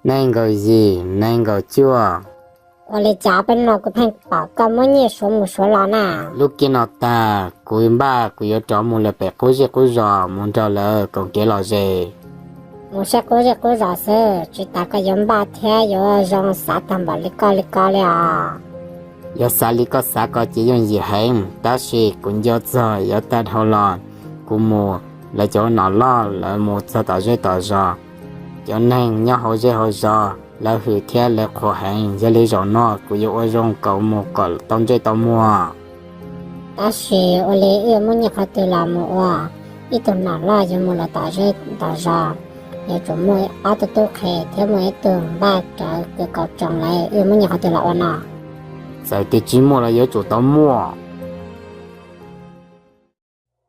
Nees nkaum yim, nees nkaum cuaj. Ua li cas peb no kuv pheej pom koj muab nyiaj suav mus suav los na? Lub kib no tag kuv npaj kuv yuav rov mus lawm pem qub zej qub zos mus nrog lawv koom kev lom zem. Mus saib qub zej qub zos xwb, tsis tas koj yuav npaj thiab yuav zoo xav tag npaum li koj li ko li os. Yog xav li koj xav ko ces yooj yim heev, tab sis kuv nco txog yav tag dhau los kuv mus, lawv cov nom loj lawv mus txog tom zej tom zos, cov neeg nyob hauv zej hauv zos lawv hwm thiab lawv qhuas heev. Yog li zaum no kuv yuav ua zoo kom mus kom tau ntsej tau muag. Tab sis ua li wb yuav muab nyiaj qhov twg los mus ua? Ib tug nom loj yuav mus lawm tom zej tom zos, yuav tsum muaj ob tug tub qhe thiab muaj ib tug npaj rawv kws kaum tsoom lawm, wb yuav muab nyiaj qhov twg los ua no? Txawm tias tsis muaj los yuav tsum tau muaj.